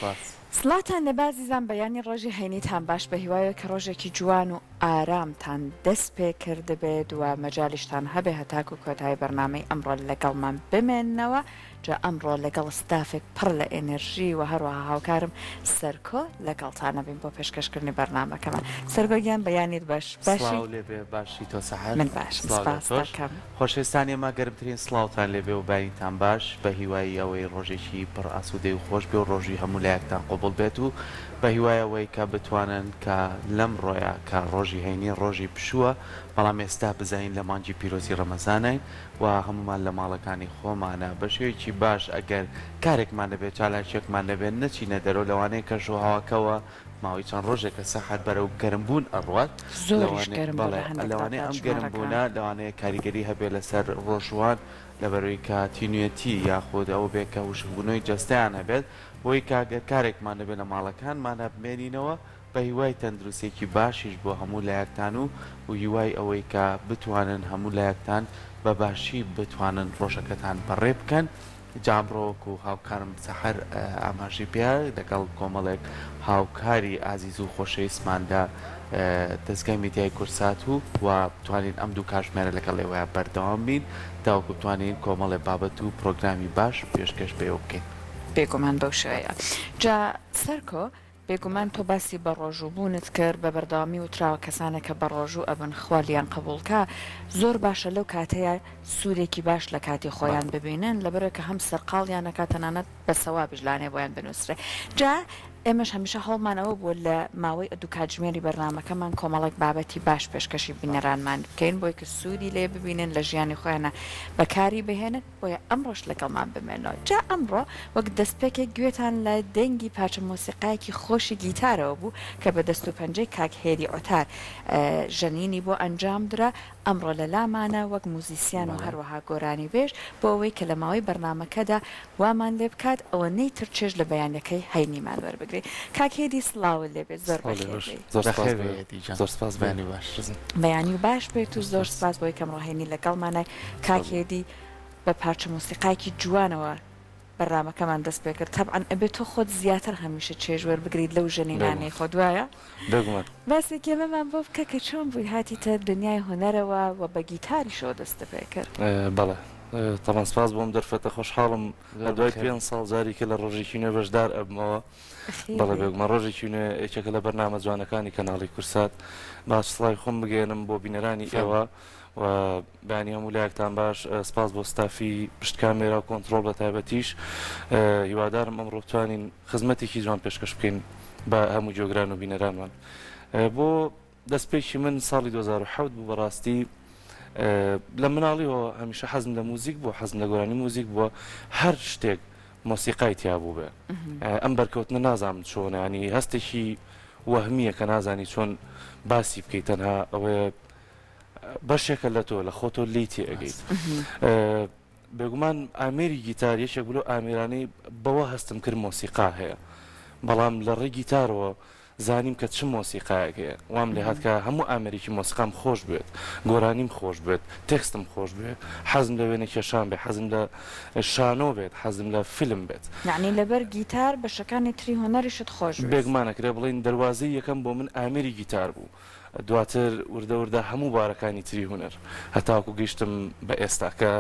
سپاس. سڵاتان لێ بازیزان بەیانی ڕۆژی هەینیتان باش بەهیوایەوە کە ڕۆژێکی جوان و ئارامتان دەست پێ کردبێت و مەجالیشتان هەبێ هەتاکو کۆتایی بەرنامەی ئەمڕۆ لەگەڵمان بمێننەوە جا ئەمڕۆ لەگەڵ ستافێک پڕ لە ئێنێرژی و هەروەها هاوکارم سەرکۆ لەگەڵتان ئەبین بۆ پێشکەشکردنی بەرنامەکەمان. سەرکۆ گیان بەیانیت باش. باشی؟ سڵاو لێبێ باشی تۆ سەحەر؟ من باشم سڵاو لە سپاست تۆش. دەکەم. خۆشەویستانی ئێمە گەرمترین سڵاوتان لێبێ و بەینتان باش بە هیوای ئەوەی ڕۆژێکی پڕ ئاسوودەی و خۆش بێ و ڕۆژی هەموو لایەکتان قبوڵ بێت و بە هیوای ئەوەی کە بتوانن کە لەمڕۆیا کە ڕۆژی هەینی ڕۆژی پشووە بەڵام ئێستا بزانین لە مانگی پیرۆزی ڕەمەزاناین و هەموومان لە ماڵەکانی خۆمانە بە شێوەیەکی باش ئەگەر کارێکمان نەبێت چالاکیەکمان نەبێت نەچینە دەرەوە لەوانەیە کەش و هەواکەوە ماوەی چەند ڕۆژێکە سەحەر بەرەو گەرم بوون ئەڕوات زۆریش لەوانەیە گەرم بوو لە بەڵێ هەندێک لەوانەیە ئەم گەرم کاتژمێرەکان. بوونە لەوانەیە کاریگەری هەبێت لەسەر ڕۆژووان لەبەرەوەی کە تینوێتی یاخود ئەوە بێت کە وشکبوونەوەی جەستەیان هەبێت بۆی کە گەر کارێکمان نەبێت لە ماڵەکانمانا بمێنینەوە بە هیوای تەندروستیەکی باشیش بۆ هەموو لایەکتان و و هیوای ئەوەی کە بتوانن هەموو لایەکتان بە باشی بتوانن ڕۆژەکەتان بەڕێ بکەن جا ئەمڕۆ وەکو هاوکارم سەحەر ئاماژەی پێ لەگەڵ کۆمەڵێک هاوکاری ئازیز و خۆشەویستمان لە دەزگای میدیای کورسات و و بتوانین ئەم دوو کاژمێرە لەگەڵ ئێوەیا بەردەوام بین تاوەکو بتوانین کۆمەڵێ بابەت و پرۆگرامی باش پێشکەش بە ئێوە بکەین. بێگومان بەو شێوەیە. جا سەرکۆ بێگومان تۆ باسی بەڕۆژوو بوونت کرد، بە بەردەوامی وتراوە کەسانێک کە بەڕۆژوو ئەبن خوا لیان قبوڵ کا، زۆر باشە لەو کاتەیا سوودێکی باش لە کاتی خۆیان ببینن لەبەرئەوەی کە هەم سەرقاڵیان ئەکا تەنانەت بە سەوابیش لانەیە بۆیان بنووسرێ. جا ئێمەش هەمیشە هەوڵمان ئەوە بووە لە ماوەی دوو کاتژمێری بەرنامەکەمان کۆمەڵێک بابەتی باش پێشکەشی بینەرانمان بکەین بۆی کە سوودی لێ ببینن لە ژیانی خۆیانا بەکاری بهێنن. بۆیە ئەمڕۆش لەگەڵمان بمێنەوە. جا ئەمڕۆ وەک دەستپێکێک گوێتان لە دەنگی پارچە مۆسیقایەکی خۆشی گیتارەوە بوو کە بە دەست و پەنجەی کاک هێدی عوتار ژەنینی بۆ ئەنجام درا، ئەمڕۆ لە لامانە وەک موزیسیان و هەروەها گۆرانیبێژ بۆ ئەوەی کە لە ماوەی بەرنامەکەدا وامان لێ بکات ئەوەنەی تر چێژ لە بەیانەکەی هەینیمان وەربگرین. کاک هێدی سڵاوت لێ بێت زۆر بەخێر بێی. زۆر سپاس بەخێر بۆ بێی هێدی گیان. زۆر سپاس بۆ بەیانی باش. بەیانی باش بێت و زۆر سپاس بۆ ئەوەی کە ئەمڕۆ هەینی لەگەڵمانای. کاک هێدی بە پارچە مۆسیقایەکی جوانەوە بەرنامەکەمان دەست پێکرد تەبعەن ئەبێ تۆ خۆت زیاتر هەمیشە چێژ وەربگریت لەو ژەنینانەی خۆت وایە؟ بێگومان. باسێکی ئەمەمان بۆ بکە کە چۆن بووی هاتیتە دنیای هونەرەوە و بە گیتاریشەوە دەستت پێکرد؟ بەڵێ تەبعەن سپاس بۆ ئەم دەرفەتە خۆشحاڵم لە دوای پێنج ساڵ جارێکە لە ڕۆژێکی نوێ بەشدار ئەبمەوە. بەڵێ بێگومان ڕۆژێکی نوێ یەکێکە لە بەرنامە جوانەکانی کەناڵی کورسات باش سڵاوی خۆم بگەیەنم بۆ بینەرانی ئێوە و بەیانی هەموو لایەکتان باش سپاس بۆ ستافی پشت کامێرا و کۆنترۆڵ بە تایبەتیش هیوادارم ئەمڕۆ بتوانین خزمەتێکی جوان پێشکەش بکەین بە هەموو گوێگران و بینەرانمان بۆ دەستپێکی من ساڵی 2007 بوو بەڕاستی لە مناڵیەوە هەمیشە حەزم لە موزیک بوو حەزم لە گۆرانی موزیک بووە هەر شتێک مۆسیقای تیا بوو بێ ئەم بەرکەوتنە نازانم چۆنە ینی هەستێکی وەهمیە کە نازانی چۆن باسی بکەیت تەنها ئەوەیە بەشێکە لە تۆ لە خۆتۆ لێی تێئەگەیت. بێگومان ئامێری گیتار یەکێک بوو لەو ئامێرانەی بەوە هەستم کرد مۆسیقا هەیە، بەڵام لە ڕێی گیتارەوە زانیم کە چ مۆسیقایەک هەیە، وام لێهات کە هەموو ئامێرێکی مۆسیقام خۆش بوێت، گۆرانیم خۆش بوێت، تێکستم خۆش بوێ، حەزم لە وێنەکێشان بێ، حەزم لە شانۆ بێت، حەزم لە فیلم بێت. یەعنی لەبەر گیتار بەشەکانی تری هونەریشت خۆش ویست؟ بێگومان ئەکرێ بڵێین دەروازەی یەکەم بۆ من ئامێری گیتار بوو. دواتر وردە وردە هەموو بوارەکانی تری هونەر هەتاوەکو گەیشتم بە ئێستا کە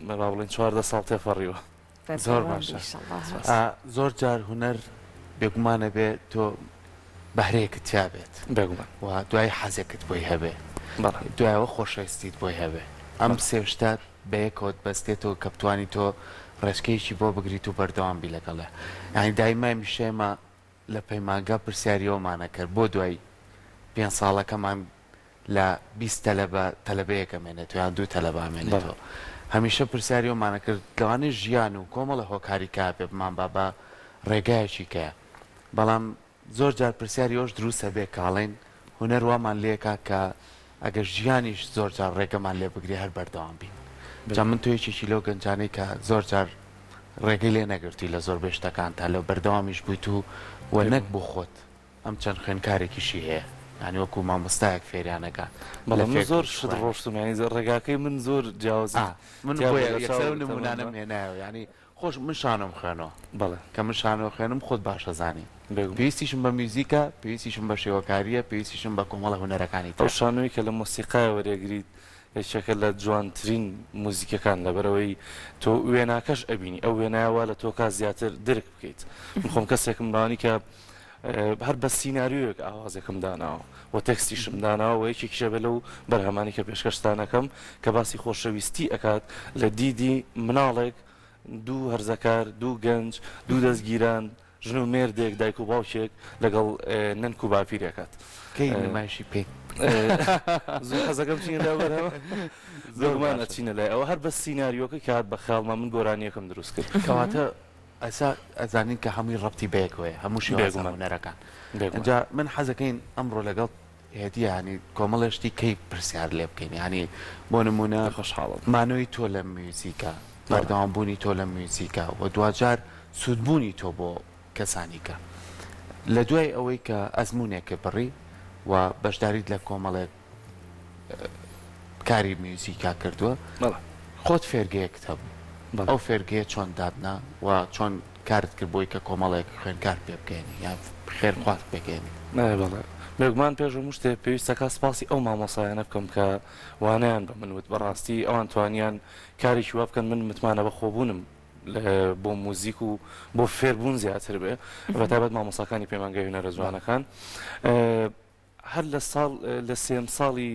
با بڵێین 14 ساڵ تێپەڕیوە. زۆر باشە زۆر جار هونەر بێگومان ئەبێ تۆ بەهرەیەکت تیا بێت بێگومان و دوای حەزێکت بۆی هەبێ بەڵێ دوایەوە خۆشەویستیت بۆی هەبێ ئەم سێ شتە بەیەکەوەت بەستێتەوە کە بتوانی تۆ ڕێچکەیەکی بۆ بگریت و بەردەوام بی لەگەڵێ یانی دایمە هەمیشە ئێمە لە پەیمانگا پرسیاری ئەوەمان ئەکرد بۆ دوای پێنج ساڵەکەمان لە 20 تەلەبە تەلەبەیەک ئەمێنێتەوە یان دوو تەلەبە ئەمێنێتەوە هەمیشە پرسیاری ئەوەمان ئەکرد لەوانەیە ژیان و کۆمەڵە هۆکاری کە هەبێ بمانبا بە ڕێگایەکی کەیە بەڵام زۆر جار پرسیاری ئەوەش دروست ئەبێ کە ئەڵێین هونەر وامان لێکا کە ئەگەر ژیانیش زۆر جار ڕێگەمان لێ بگرێ هەر بەردەوام بین جا من تۆ یەکێکی لەو گەنجانەی کە زۆر جار ڕێگەی لێ نەگرتووی لە زۆربەی شتەکانتا لەو بەردەوامیش بوویت و و نەک بۆ خۆت ئەم چەند خوێندکارێکیشی هەیە یانی وەکوو مامۆستایەک فێریان ئەکا لە بەڵێ من زۆر شت ڕۆشتم یانی ڕێگاکەی من زۆر جیاوازی ئا من تیا بوو بۆیە لە یەکسەر چاو ئەو نموونانەم تەمەنما. هێنایەوە یانی. خۆش من شانۆم خوێنەوە. بەڵێ. کە من شانۆ خوێنم خۆت باش ئەزانی. بێگومان. پێویستیشم بە میوزیکە، پێویستیشم بە شێوەکارییە، پێویستیشم بە کۆمەڵە هونەرەکانی ئەو ترە. شانۆیەی کە لە مۆسیقایە وەریئەگریت یەکێکە لە جوانترین موزیکەکان لەبەرئەوەی تۆ وێناکەش ئەبینی ئەو وێنایە وا لە تۆ کا زیاتر درک بکەیت من خۆم کەسێکم لەوانی کە هەر بە سیناریۆیەک ئاوازێکم داناوە و تێکستیشم داناوە و یەکێکیشە بێ لەو بەرهەمانی کە پێشکەشتان ئەکەم کە باسی خۆشەویستی ئەکات لە دیدی مناڵێک دوو هەرزەکار دوو گەنج دوو دەستگیران ژن و مێردێک، دایک و باوکێک لەگەڵ نەنک و باپیرێکات. کەی نمایشی بکەین؟ زوو حەزەکەم بچینە لای ئەو بەرهەمە. بێگومان ئەچینە لای ئەوە. هەر بە سیناریۆکەی کە هات بە خەیاڵما من گۆرانییەکەم دروست کرد. کەواتە ئێستا ئەزانین کە هەمووی ڕەبتی بەیەکەوەیە، هەموو شێوازە هونەرەکان. ئینجا من حەزەکەین ئەمڕۆ لەگەڵ هێدی یانی کۆمەڵێ شتی کەی پرسیار لێ بکەین یانی بۆ نموونە خۆشحاڵم. مانەوەی تۆ لە میوزیکا بەردەوام بوونی تۆ لە میوزیکا و دواجار سوودبوونی تۆ بۆ کەسانی کە لە دوای ئەوەی کە ئەزموونێکت بڕی و بەشداریت لە کۆمەڵێک کاری میوزیکا کردووە خۆت فێرگەیەکت هەبوو ئەو فێرگەیە چۆن داتنا و چۆن کارت کرد بۆی کە کۆمەڵێک خوێندکار پێ بگەیەنی یان خێرخواز پێگەیەنی؟ بەڵێ بێگومان پێش هەموو شتێ پێویستە کا سپاسی ئەو مامۆسایانە بکەم کە وانەیان بە من وت بەڕاستی ئەوان توانیان کارێکی وا بکەن من متمانە بەخۆبوونم بۆ موزیک و بۆ فێربوون زیاتر بێ بەتایبەت مامۆساکانی پەیمانگای هونەرە جوانەکان. هەر لە ساڵ لە سێیەم ساڵی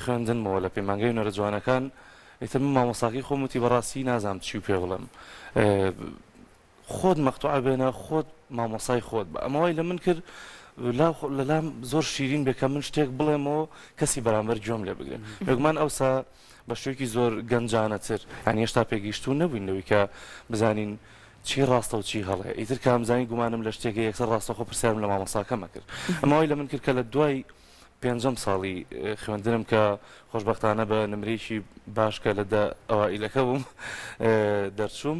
خوێندنمەوە لە پەیمانگای هونەرە جوانەکان ئیتر من مامۆستاکەی خۆم وتی بەڕاستی نازانم چی پێ بڵێم خۆت مەقتوعە بێنە خۆت مامۆسای خۆت بە ئەمە وای لە من کرد لەلام زۆر شیرین بێ کە من شتێک بڵێمەوە کەسی بەرامبەر گوێم لێ بگرێ بێگومان ئەوسا بە شێوەیەکی زۆر گەنجانەتر یانی هێشتا پێگەیشتوو نەبووین لەوەی کە بزانین چی ڕاستە و چی هەڵەیە ئیتر کە ئەمزانی گومانم لە شتێکە یەکسەر ڕاستەوخۆ پرسیارم لە مامۆستاکەم ئەکرد ئەمە وای لە من کرد کە لە دوای پێنجەم ساڵی خوێندنم کە خۆشبەختانە بە نمرەیەکی باش کە لە دە ئەوائیلەکە بووم دەرچووم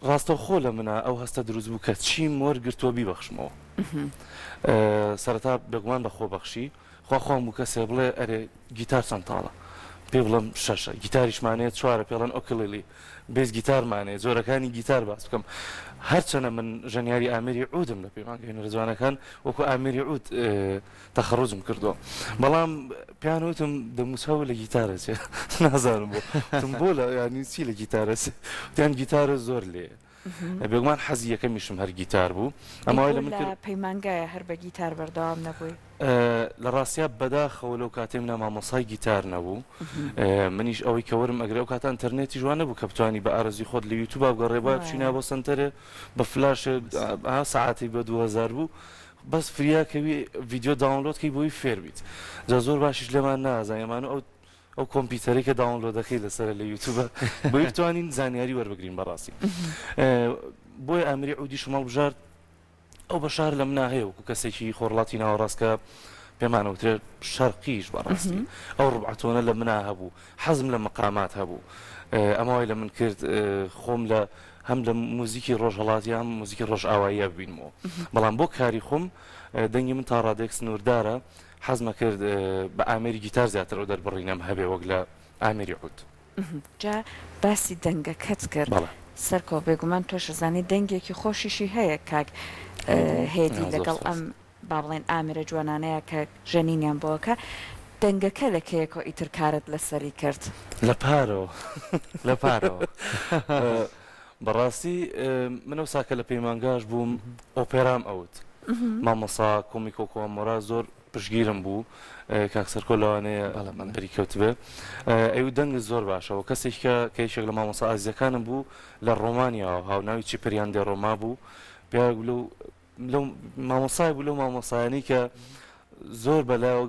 ڕاستەوخۆ لە منا ئەو هەستە دروست بوو کە چیم وەرگرتووە بیبەخشمەوە. سەرەتا بێگومان بە خۆبەخشی، خوا خوام بوو کەسێ بڵێ ئەرێ گیتار چەند تاڵە؟ پێی بڵێم شەشە، گیتاریشمان هەیە چوارە پێڵێن ukulele، bass گیتارمان هەیە، جۆرەکانی گیتار باس بکەم. هەرچەنە من ژەنیاری ئامێری عودم لە پەیمانگای هونەرە جوانەکان وەکوو ئامێری عود تەخەڕوجم کردووە بەڵام پێیان وتم دەموچاو لە گیتارە چێ نازانم بۆ وتم بۆ لە یانی چی لە گیتارە چێ وتیان گیتارە زۆر لێ بێگومان حەزی یەکەمیشم هەر گیتار بوو ئەمە وای لە من کرد لە پەیمانگایە هەر بە گیتار بەردەوام نەبووی؟ لە ڕاستیا بەداخەوە لەو کاتەی منا مامۆسای گیتار نەبوو منیش ئەوەی کە وەرم ئەگرێ ئەو کاتە ئەنتەرنێتیش وا نەبوو کە بتوانی بە ئارەزوی خۆت لە یوتوبا بگەڕێ باید بچوینە بۆ سەنتەرێ بە فلاشێ سەعاتێک بە 2000 بوو بەس فریا کەوی ڤیدیۆ download کەی بۆی فێر بیت جا زۆر باشیش لێمان نازانین ئەمانە ئەو ئەو کۆمپیوتەرەی کە download ەکەی لەسەرە لە یوتیوبە بۆی بتوانین زانیاری وەربگرین بەڕاستی بۆیە ئامری عودیشم هەڵبژارد ئەو بەشار لە منا هەیە وەکو کەسێکی خۆرڵاتی ناوەڕاست کە پێمانەوترێت شەرقیش بەڕاستی ئەو ڕبعەتۆنە لە منا هەبوو حەزم لە مەقامات هەبوو ئەمە وای لە من کرد خۆم لە هەم لە موزیکی ڕۆژهەڵاتی هەم موزیکی ڕۆژئاواییە ببینمەوە بەڵام بۆ کاری خۆم دەنگی من تا ڕادەیەک سنووردارە حەزمە کرد بە ئامێری گیتار زیاتر ئەو دەربڕینەم هەبێ وەک لە ئامێری عود. جا باسی دەنگەکەت کرد سەرکۆ بێگومان تۆش ئەزانی دەنگێکی خۆشیشی هەیە کاک هێدی لەگەڵ ئەم با بڵێین ئامێرە جوانانەیە کە ژەنینیان بۆ ئەکا دەنگەکە لە کەیەکەوە ئیتر کارت لەسەری کرد؟ لە پارەوە. لە پارەوە. بەڕاستی من ئەوسا کە لە پەیمانگاش بووم ئۆپێرام ئەوت. مامۆستا کۆمیکۆ کۆمۆرا زۆر پشتگیرم بوو کاک سەرکۆ لەوانەیە بەری کەوتبێ ئەیوت دەنگت زۆر باشە و کەسێک کە کە یەکێک لە مامۆستا ئازیزەکانم بوو لە ڕۆمانیاوە هاوناوی چیپریان دێ ڕۆما بوو پیاوێک لەو لەو مامۆستای بوو لەو مامۆستایانەی کە زۆر بەلایەوە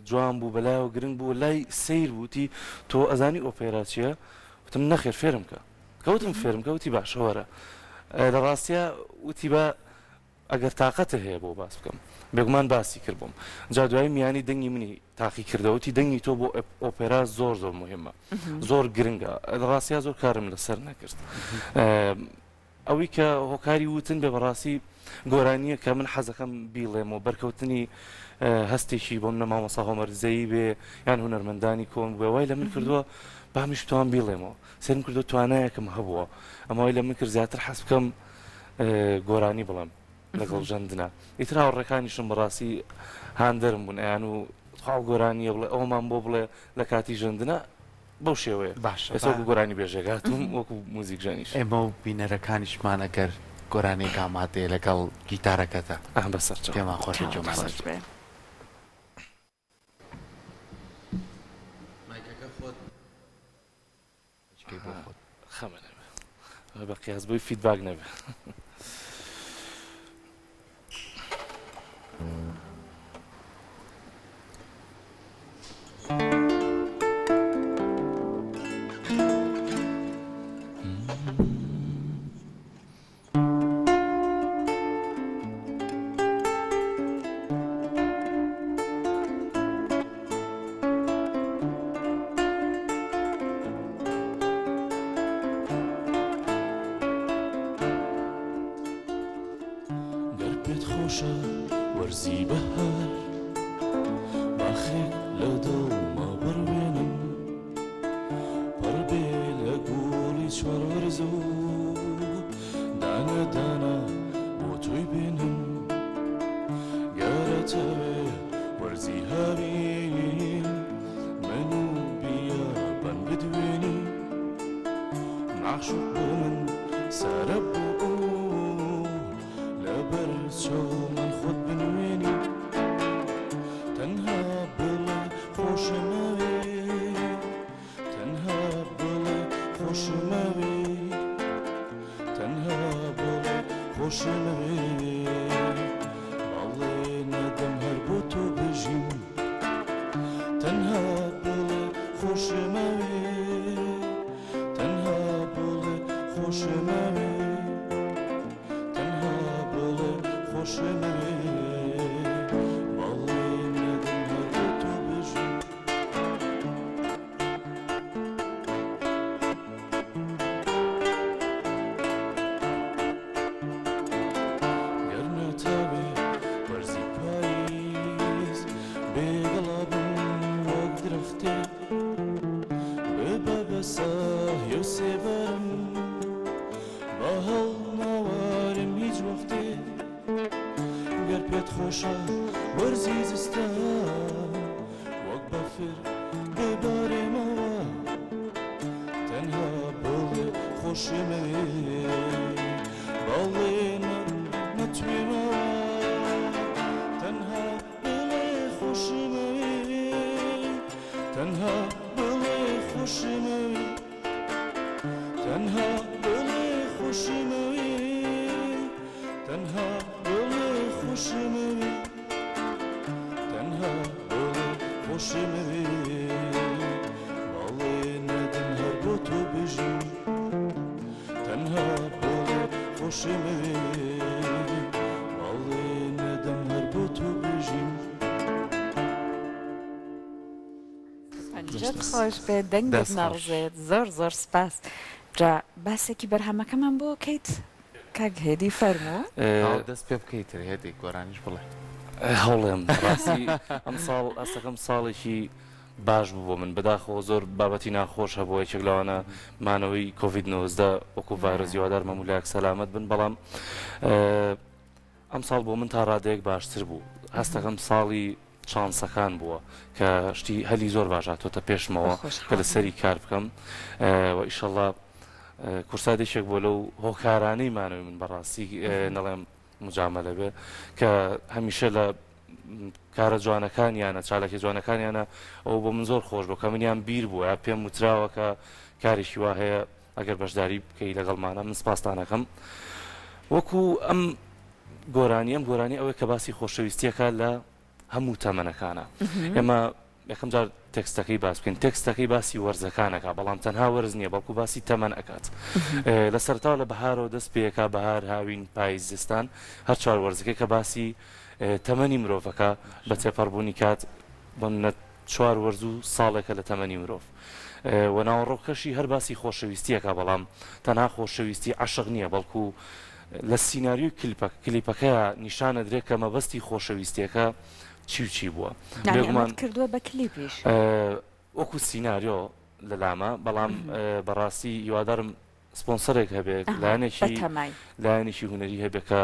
جوان بوو بەلایەوە گرنگ بوو لای سیر بووتی تۆ ئەزانی ئۆپێرا چییە وتم نەخێر فێرم کە کەوتم فێرم کە وتی باشە وەرە لە ڕاستیا وتی بە ئەگەر تاقەتە هەیە بۆ باس بکەم بێگومان باسی کرد بۆم جا دوایی میانی دەنگی منی تاقی کردەوە وتی دەنگی تۆ بۆ ئۆپێرا زۆر زۆر مهمە زۆر گرنگە لە ڕاستیا زۆر کارم لەسەر نەکرد ئەوەی کە هۆکاری وتن بێ بەڕاستی گۆرانییە کە من حەزەکەم بیڵێم و بەرکەوتنی هەستێکی بۆ منە مامۆستا هۆمەر دزەیی بێ یان هونەرمەندانی کۆن بێ وای لە من کردووە. با منیش بتوانم بیڵێمەوە. سەیرم کردووە توانایەکم هەبووە، ئەمە وای لە من کرد زیاتر حەز بکەم گۆرانی بڵێم لەگەڵ ژەندنا. ئیتر هاوڕێکانیشم بەڕاستی هاندەرم بوون، ئەیان و تخوا ئەو گۆرانییە بڵێ، ئەوەمان بۆ بڵێ لە کاتی ژەندنا، بەو شێوەیە. باشە ئێستا با وەکو گۆرانیبێژێک هاتووم، وەکو موزیکژەنیش. ئێمە و بینەرەکانیشمان ئەگەر گۆرانییەک ئامادەیە لەگەڵ گیتارەکەتا ئاه بەسەرچاو. پێمان خۆشە چاوت گوێمان خۆش لێ بێ. مایکەکە خۆت بکەی بۆ خۆت. خەمە نەبێ بە قیاس بۆی feedback نەبێ. گەر پێت خۆشە وەرزی بەهار باخێک لە دڵما بڕوێنم پڕ بێ لە گوڵی چوار وەرز و دانە دانە بۆ تۆی بێنم گەر ئەتەوێ وەرزی هاوین من و بیابان بدوێنی مەعشوق بۆ من سەرە بۆ ئەو لەبەر چاومان خۆت بنوێنی تەنها بڵێ خۆشمەوێ تەنها بڵێ خۆشمەوێ تەنها بڵێ خۆشمەوێ بەڵێ نەدەم هەر بۆ تۆ بژیم تەنها بڵێ خۆشمەوێ تەنها بڵێ خۆشمەوێ تەنها بڵێ خۆشمەوێ بەڵێ نەدەم هەر بۆ تۆ بژیم. گەر نەتەوێ وەرزی پاییز بێ گەڵا بم وەک درەختێ ببە بە سایە و سێبەرم با هەڵناوارم هیچ وەختێ گەر پێت خۆشە وەرزی زستان وەک بەفر ببارێمەوە تەنها بڵێ خۆشمەوێ بەڵێ نەتوێمەوە تەنها بڵێ خۆشمەوێ تەنها بڵێ خۆشمەوێ تەنها بڵێ خۆشمەوێ تەنها بڵێ خۆشمەوێ تەنها بڵێ خۆشمەوێ بەڵێ نەدەم هەر بۆ تۆ بژیم تەنها بڵێ خۆشمەوێ بەڵێ نەدەم هەر بۆ تۆ بژیم. پەنجەت خۆش بێت دەنگت دەست خۆش. نەڕزێت زۆر زۆر سپاس جا باسێکی بەرهەمەکەمان بۆ کەیت کاک هێدی فەرموو. تەواو دەست پێ بکە ئیتر هێدی گۆرانیش بڵێ. هەوڵێم بەڕاستی ئەمساڵ ئەستەکەم ساڵێکی باش بوو بۆ من بەداخەوە زۆر بابەتی ناخۆش هەبووە یەکێک لەوانە مانەوەی کۆڤید 19 وەکو ڤایرۆس هیوادارم هەموو لایەک سەلامەت بن بەڵام ئەمساڵ بۆ من تا ڕادەیەک باشتر بوو هەستەکەم ساڵی چانسەکان بووە کە شتی هەلی زۆر باش هاتۆتە پێشمەوە کە لەسەری کار بکەم و ئیشەڵا کورسات یەکێک بۆ لەو هۆکارانەی مانەوەی من بەڕاستی نەڵێم مجامەلە بێ کە هەمیشە لە کارە جوانەکانیانە چالاکی جوانەکانیانە ئەو بۆ من زۆر خۆش بوو کە منیان بیر بووە یا پێم وتراوە کە کارێکی وا هەیە ئەگەر بەشداری بکەی لەگەڵمانە من سپاستانەکەم وەکو ئەم گۆرانی ئەم گۆرانی ئەوەی کە باسی خۆشەویستیەکە لە هەموو تەمەنەکانە ئێمە یەکەم جار تێکستەکەی باس بکەین تێکستەکەی باسی وەرزەکانەکە بەڵام تەنها وەرز نییە بەڵکو باسی تەمەن ئەکات لە سەرتاوە لە بەهارەوە دەست پێەکە بەهار هاوین پاییز زستان هەر چوار وەرزەکەی کە باسی تەمەنی مرۆڤەکە بە تێپەڕبوونی کات بۆ چوار وەرز و ساڵێکە لە تەمەنی مرۆڤ و ناوەڕۆکەشی هەر باسی خۆشەویستیەکە بەڵام تەنها خۆشەویستی عەشق نییە بەڵکو لە سیناریۆی کلیپە کلیپەکەیا نیشان ئەدرێ کە مەبەستی خۆشەویستیەکە چی و چی بووە یانی بێگومان ئەمەت کردووە بە کلیپیش؟ وەکو سیناریۆ. لەلامە بەڵام بەڕاستی هیوادارم سپۆنسەرێک هەبێ لایەنێکی لایەنێکی هونەری هەبێ کە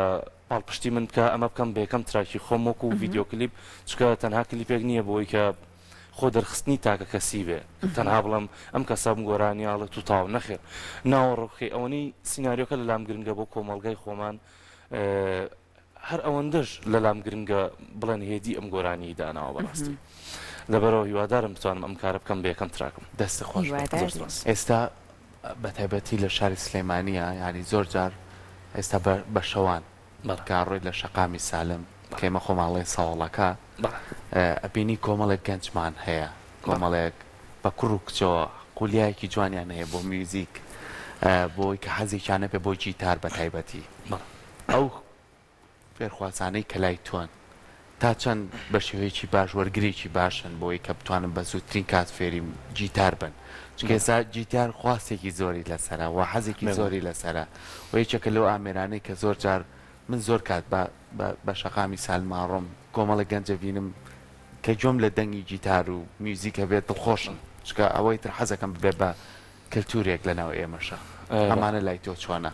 پاڵپشتی من بکە ئەمە بکەم بە یەکەم track ی خۆم وەکو ڤیدیۆ کلیپ چکە تەنها کلیپێک نییە بۆی کە خۆ دەرخستنی تاکە کەسی بێ تەنها بڵم ئەم کەسە گۆرانی ئاڵێت و تاو نەخێر ناوەڕۆکەکەی ئەوەنەی سیناریۆکە لەلام گرنگە بۆ کۆمەڵگای خۆمان هەر ئەوەندەش لەلام گرنگە بڵێن هێدی ئەم گۆرانیەی داناوە بەڕاستی لەبەرەوە هیوادارم بتوانم ئەم کارە بکەم بە یەکەم track م. دەستت خۆش بێت. زۆر سوپاس. ئێستا بەتایبەتی لە شاری سلێمانیە یانی زۆر جار ئێستا بە شەوان کە ڕۆیت لە شەقامی سالم کە ئێمە خۆمان ئەڵێین سەوەڵەکە ئەبینی کۆمەڵێک گەنجمان هەیە کۆمەڵێک بە کوڕ و کچەوە خولیایەکی جوانیان هەیە بۆ میوزیک بۆی کە حەزێکیان هەبێ بۆ گیتار بەتایبەتی ئەو فێرخوازانەی کە لای تۆن تا چەند بە شێوەیەکی باش وەرگرێکی باشن بۆی کە بتوانن بە زووترین کات فێری گیتار بن چونکە ئێستا گیتار خواستێکی زۆری لەسەرە و حەزێکی زۆری لەسەرە و یەکێکە لەو ئامێرانەی کە زۆر جار من زۆر کات بە بە شەقامی سالما ڕۆم کۆمەڵێک گەنج ئەبینم کە گوێم لە دەنگی گیتار و میوزیک هەبێت دڵخۆشم چونکە ئەوەی تر حەزەکەم ببێ بە کەلتورێک لەناو ئێمەشا ئەمانە لای تۆ چۆنە؟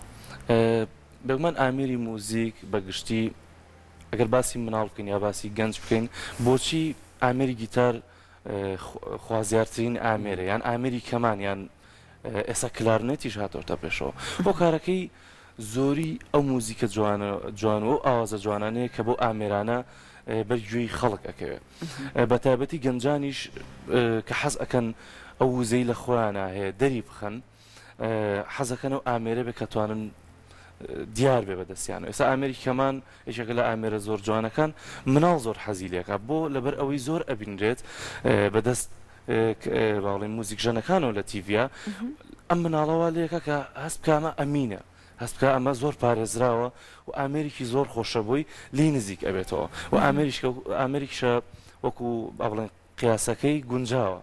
بێگومان ئامێری موزیک بە گشتی ئەگەر باسی مناڵ بکەین یا باسی گەنج بکەین بۆچی ئامێری گیتار خوازیارترین ئامێرە یان ئامێری کەمان یان ئێستا کلارنێتیش هاتۆتە پێشەوە هۆکارەکەی زۆری ئەو موزیکە جوانە جوان و ئەو ئاوازە جوانانەیە کە بۆ ئامێرانە بەر گوێی خەڵک ئەکەوێ بە تایبەتی گەنجانیش کە حەز ئەکەن ئەو وزەی لە خۆیانە هەیە دەری بخەن حەزەکەن ئەو ئامێرە بێ کە توانن دیار بێ بەدەستیان ئێستا ئامێری کەمان یەکێکە لە ئامێرە زۆر جوانەکان مناڵ زۆر حەزی لێکا بۆ لەبەر ئەوەی زۆر ئەبینرێت بەدەست باڵێن موزیک ژەنەکانەوە لە تیڤە ئەم مناڵەوە لێکە کە هەست بکامە ئەمینە هەست بکە ئەمە زۆر پارێزراوە و ئامێریکی زۆر خۆشە بۆی لی نزیک ئەبێتەوە و ئامێریشکە ئامێریکشە وەکو با بڵێن قیاسەکەی گونجاوە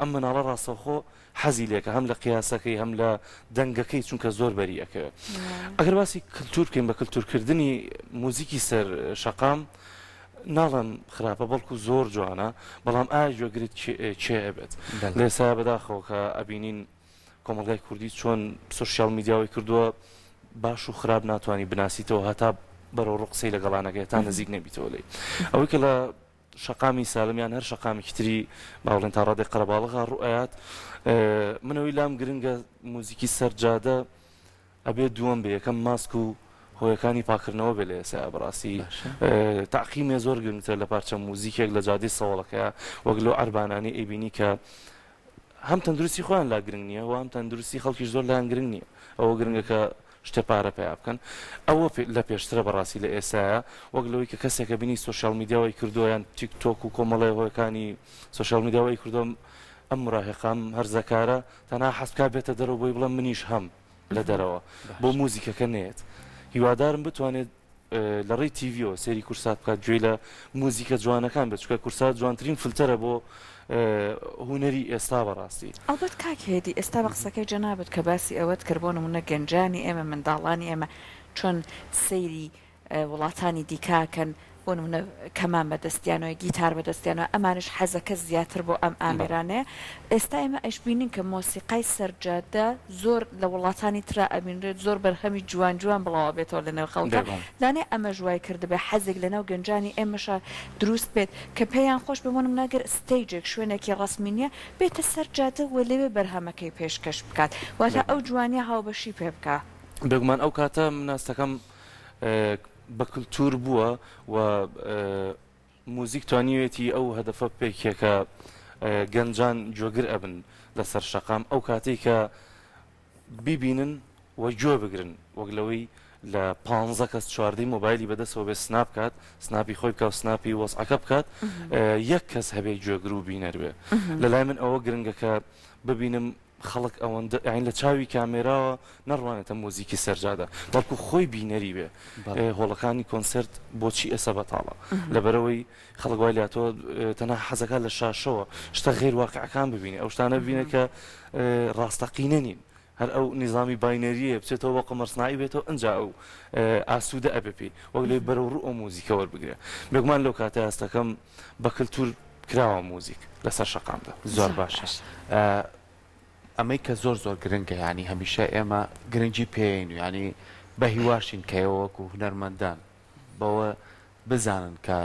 ئەم مناڵە ڕاستەوخۆ حەزی لێکە هەم لە قیاسەکەی هەم لە دەنگەکەی چونکە زۆر بەری ئەکەوێت ئەگەر باسی کللتور بکەین بە کللتورکردنی موزیکی سەر شەقام ناڵم خراپە بەڵکو زۆر جوانە بەڵام ئایا گوێگرت کێ ئەبێت لێسا بەداخەوە کە ئەبینین کۆمەڵگای کوردی چۆن سۆشیال میدیاوەی کردووە باش و خراپ ناتوانانی بناسیتەوە هەتا بەرەو ڕوو قسەی لەگەڵانەکەی تا نزیک نەبیتەوە لی ئەوەی کە لە شەقامی سالم یان هەر شەقامێکی تری با بڵێن تا ڕادەی قەرەباڵغا ڕوو ئەیات من ئەوەی لام گرنگە موزیکی سەر جادە ئەبێ دووەم بێ یەکەم ماسک و هۆیەکانی پاکردنەوە بێ لە ئێستا بەڕاستی تاقیمێ زۆر گرنگترە لە پارچە موزیکێک لە جادەی سەوڵەکەیە وەک لەو عەربانانەی ئەیبینی کە هەم تەندروستی خۆیان لا گرنگ نییە و هەم تەندروستی خەڵکیش زۆر لایان گرنگ نییە ئەوە گرنگە کە شتێ پارە پەیا بکەن ئەوە لە پێشترە بەڕاستی لە ئێسایە وەک لەوەی کە کەسێکە بینی سۆشیال میدیا وای کردووە یان تیک تۆک و کۆمەڵێ هۆیەکانی سۆشیال میدیا وای کردووە ئەم مراهقە ئەم هەرزەکارە تەنها حەز بکا بێتە دەرەوە بۆی بڵێم منیش هەم لە دەرەوە بۆ موزیکەکە نێت هیوادارم بتوانێت لە ڕێی تیڤیەوە سەیری کورسات بکات گوێی لە موزیکە جوانەکان بێت چونکە کورسات جوانترین فلتەرە بۆ هونەری ئێستا بەڕاستی. ئەڵبەت کاک هێدی ئێستا بە قسەکەی جەنابت کە باسی ئەوەت کرد بۆ نموونە گەنجانی ئێمە منداڵانی ئێمە چۆن سەیری وڵاتانی دیکە ئەکەن بۆ نمونە کەمان بە دەستیانەوە گیتار بە دەستیانەوە ئەمانیش حەزەکە زیاتر بۆ ئەم ئامێرانەیە ئێستا ئێمە ئەشبینین کە مۆسیقای سەرجادە زۆر لە وڵاتانی ترا ئەبینرێت زۆر بەرهەمی جوان جوان بڵاو ئەبێتەوە لە نێو خەڵکا بێگومان. لانەیە ئەمەش وای کردبێ حەزێک لە ناو گەنجانی ئێمەشا دروست بێت کە پێیان خۆش بێ بۆ نمونە گەر stage ێک شوێنێکی ڕەسمی نیە بێتە سەر جادە و لەوێ بەرهەمەکەی پێشکەش بکات واتە ئەو بێگومان. جوانیە هاوبەشی پێ بکا. بێگومان ئەو کاتە من هەستەکەم بە کلتور بووە و موزیک توانیوێتی ئەو هەدەفە پێکێ کە گەنجان گوێگر ئەبن لەسەر شەقام ئەو کاتێک کە بیبینن و گوێ بگرن وەک لەوەی لە پانزە کەس چواردەی مۆبایلی بەدەستەوە بێ سناپ کات سناپی خۆی بکە و سناپی وەزعەکە بکات یەک کەس هەبێ گوێگر و بینەر بێ لە لای من ئەوە گرنگە کە ببینم خەڵک ئەوەندە یانی لە چاوی کامێراوە نەڕوانێتە موزیکی سەرجادە بەڵکو خۆی بینەری بێ هۆڵەکانی کۆنسێرت بۆچی ئێستا بەتاڵە لەبەرەوەی خەڵک وای لاتۆ تەنها حەزەکە لە شاشەوە شتە غیر واقعەکان ببینێ ئەو شتانە ببینێ کە ڕاستەقینە نین هەر ئەو نیزامی binary یە بچێتەوە بۆ قەمەر سناعی بێتەوە ئەجا ئەو ئاسوودە ئەبێ پێی وەک لەوەی بەرەو ڕوو ئەو موزیکە وەربگرێ بێگومان لەو کاتە هەستەکەم بە کلتور. کراوە موزیک لەسەر شەقامدا. زۆر باشە ئەمەی کە زۆر زۆر گرنگە یانی هەمیشە ئێمە گرنگی پێین و یانی بە هیواشین کە ئێوە وەکو هونەرمەندان بەوە بزانن کە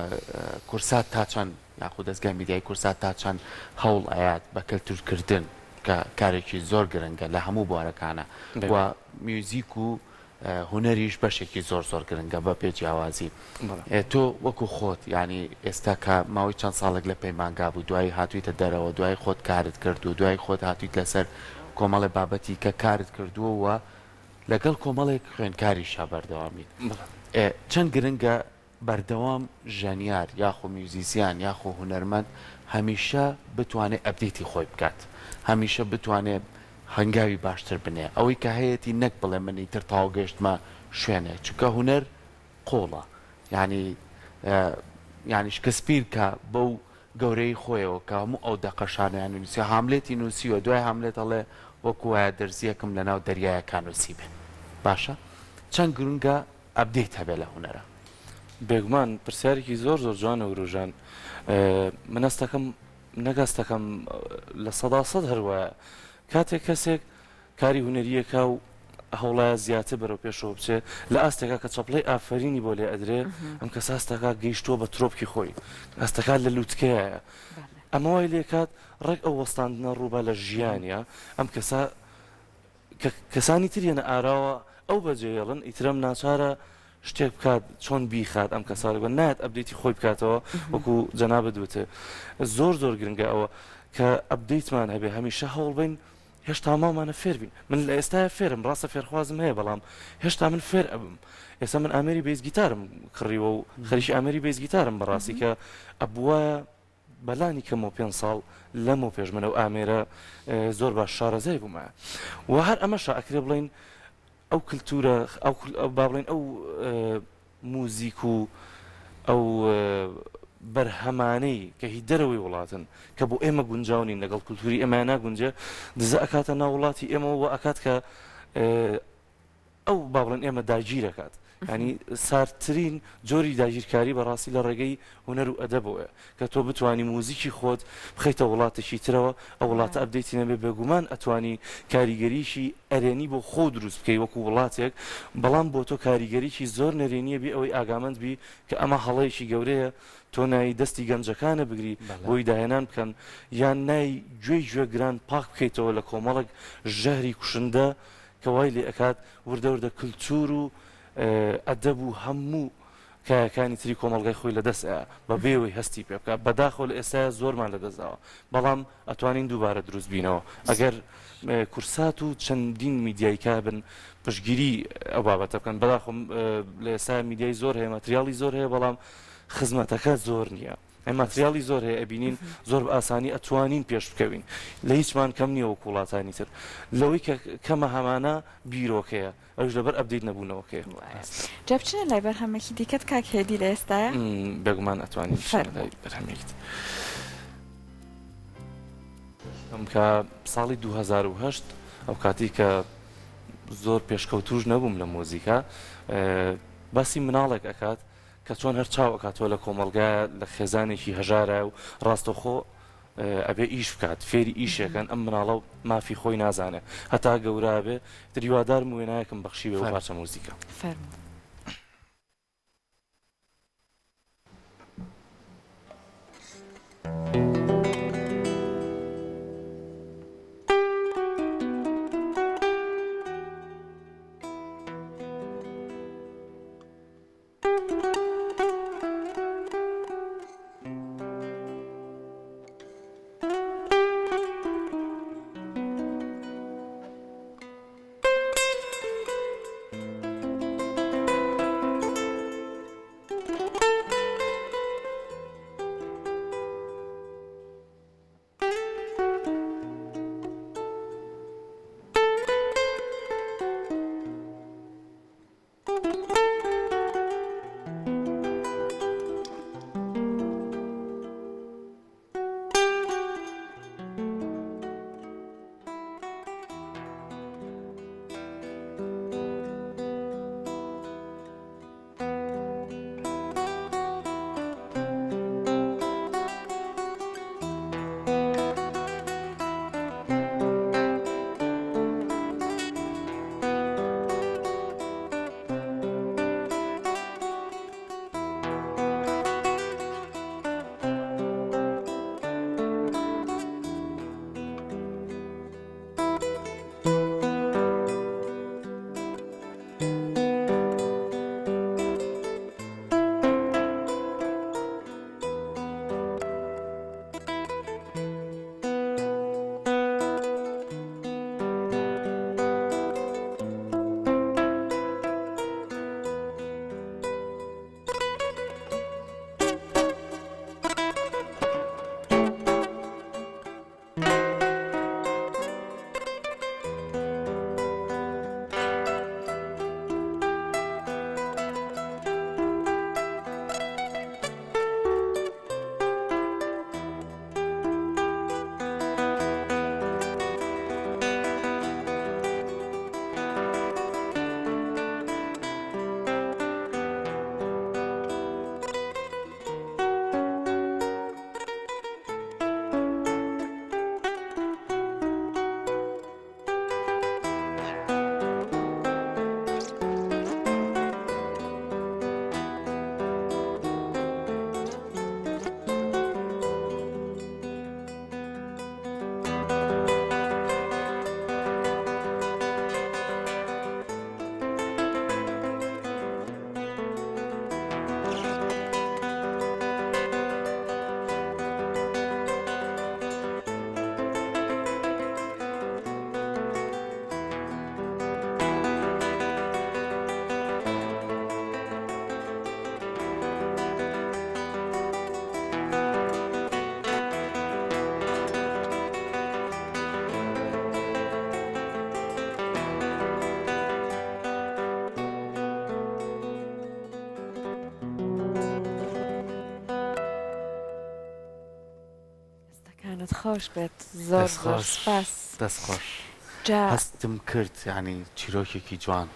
کورسات تا چەند یاخود دەزگای میدیایی کورسات تا چەند هەوڵ ئەیات بە کەلتورکردن کە کارێکی زۆر گرنگە لە هەموو بوارەکانە و میوزیک و هونەریش بەشێکی زۆر زۆر گرنگە بە بێ جیاوازی. تۆ وەکو خۆت یانی ئێستا کە ماوەی چەند ساڵێک لە پەیمانگا بووی دوایی هاتوویتە دەرەوە دوایی خۆت کارت کردووە دوایی خۆت هاتوویت لەسەر کۆمەڵێ بابەتی کە کارت کردووە و لەگەڵ کۆمەڵێک خوێندکاریشا بەردەوامیت چەند گرنگە بەردەوام ژەنیار یاخۆ میوزیسیان یاخۆ هونەرمەند هەمیشە بتوانێ update ی خۆی بکات هەمیشە بتوانێ هەنگاوی باشتر بنێ ئەوەی کە هەیەتی نەک بڵێ من ئیتر تەواو گەیشتمە شوێنێک چونکە هونەر قوڵە یانی یانی شکسپیر کە بەو گەورەی خۆیەوە کە هەموو ئەو دەقە شانۆیانەی نووسیوە هاملێتی نووسیوە دوای هاملێت ئەڵێ وەکو وایە دەرزییەکم لەناو دەریایەکا نووسیبێ باشە چەند گرنگە update هەبێ لە هونەرا. بێگومان پرسیارێکی زۆر زۆر جوانە وروژان من هەستەکەم نەک هەستەکەم 100% هەر وایە کاتێک کەسێک کاری هونەریەکە و هەوڵایە زیاتر بەرەو پێشەوە بچێ لە ئاستێکا کە چەپڵەی ئافەرینی بۆ لێ ئەدرێ ئەم کەسە هەستەکا گەیشتووە بە ترۆپکی خۆی هەستەکات لە لوتکەیە ئەمە وای لێکات ڕێک ئەو وەستاندنە ڕووبا لە ژیانە ئەم کەسە کە کەسانی تر یەنە ئاراوە ئەو بەجێیەڵن ئیتر ئەم ناچارە شتێک بکات چۆن بیخات ئەم کەسە بە نایەت update ی خۆی بکاتەوە وەکو جەنابت وتێ زۆر زۆر گرنگە ئەوە کە update مان هەبێ هەمیشە هەوڵ بین هێشتا ماومانە فێر بین من لە ئێستایا فێرم ڕاستە فێرخوازم هەیە بەڵام هێشتا من فێر ئەبم ئێستا من ئامێری bass گیتارم کڕیوە و خەریکی ئامێری bass گیتارم بەڕاستی کە ئەبوایە بەلانی کەمەوە پێنج ساڵ لەمەو پێش من ئەو ئامێرە زۆر باش شارەزای بوومایە و هەر ئەمەشە ئەکرێ بڵێین ئەو کلتورە ئەو با بڵێین ئەو موزیک و ئەو بەرهەمانەی کە هی دەرەوەی وڵاتن کە بۆ ئێمە گونجاو نین لەگەڵ کلتوری ئێمە ناگونجێ دزە ئەکاتە ناو وڵاتی ئێمەوە و ئەکات کە ئەو با بڵێن ئێمە داگیرەکات یانی ساردترین جۆری داگیرکاری بەڕاستی لە ڕێگەی هونەر و ئەدەبەوەیە کە تۆ بتوانی موزیکی خۆت بخەیتە وڵاتێکی ترەوە ئەو وڵاتە update ی نەبێ بێگومان ئەتوانی کاریگەریی ئەرێنی بۆ خۆو دروست بکەی وەکو وڵاتێک بەڵام بۆ تۆ کاریگەریی زۆر نەرێنیە بێ ئەوەی ئاگامەند بی کە ئەمە هەڵەیەکی گەورەیە تۆ نای دەستی گەنجەکانە بگری بۆی داهێنان بکەن یان نای گوێی گوێگران پاک بکەیتەوە لە کۆمەڵێک ژەهری کوشندە کە وای لێ ئەکات وردە وردە کلتور و ئەدەب و هەموو کایەکانی تری کۆمەڵگای خۆی لە دەست ئەیا بە بێ ئەوەی هەستی پێ بکا بەداخەوە لە ئێستایا زۆرمان لە دەست داوە بەڵام ئەتوانین دووبارە دروست بینەوە ئەگەر کورسات و چەندین میدیای کا بن پشتگیری ئەو بابەتە بکەن بەداخەوە لە ئێستا میدیای زۆر هەیە ماتریاڵی زۆر هەیە بەڵام خزمەتەکە زۆر نییە. ماتریاڵی زۆر هەیە ئەبینین زۆر بە ئاسانی ئەتوانین پێش بکەوین لە هیچمان کەم نییە وەکو وڵاتانی تر لەوەی کە کەمە هەمانە بیرۆکەیە ئەویش لەبەر update نەبوونەوەکەیە. وایە جا بچینە لای بەرهەمێکی دیکەت کاک هێدی لە ئێستایا؟ بێگومان ئەتوانین بچینە فەرموو. لای بەرهەمێکی تر. کە ساڵی 2008 ئەو کاتەی کە زۆر پێشکەوتووش نەبووم لە مۆزیکا باسی مناڵێک ئەکات کە چۆن هەر چاو ئەکاتەوە لە کۆمەڵگایە لە خێزانێکی هەژارایە و ڕاستەوخۆ ئەبێ ئیش بکات فێری ئیشێکەن ئەم مناڵە مافی خۆی نازانێ هەتا گەورە بێ تر هیوادارم وێنایەکم بەخشی بێ بۆ پارچە موزیکە. فەرموو. دەستەکانت خۆش بێت زۆر دەست زۆر خۆش سپاس. دەست خۆش جا. هەستم کرد یانی چیرۆکێکی جوان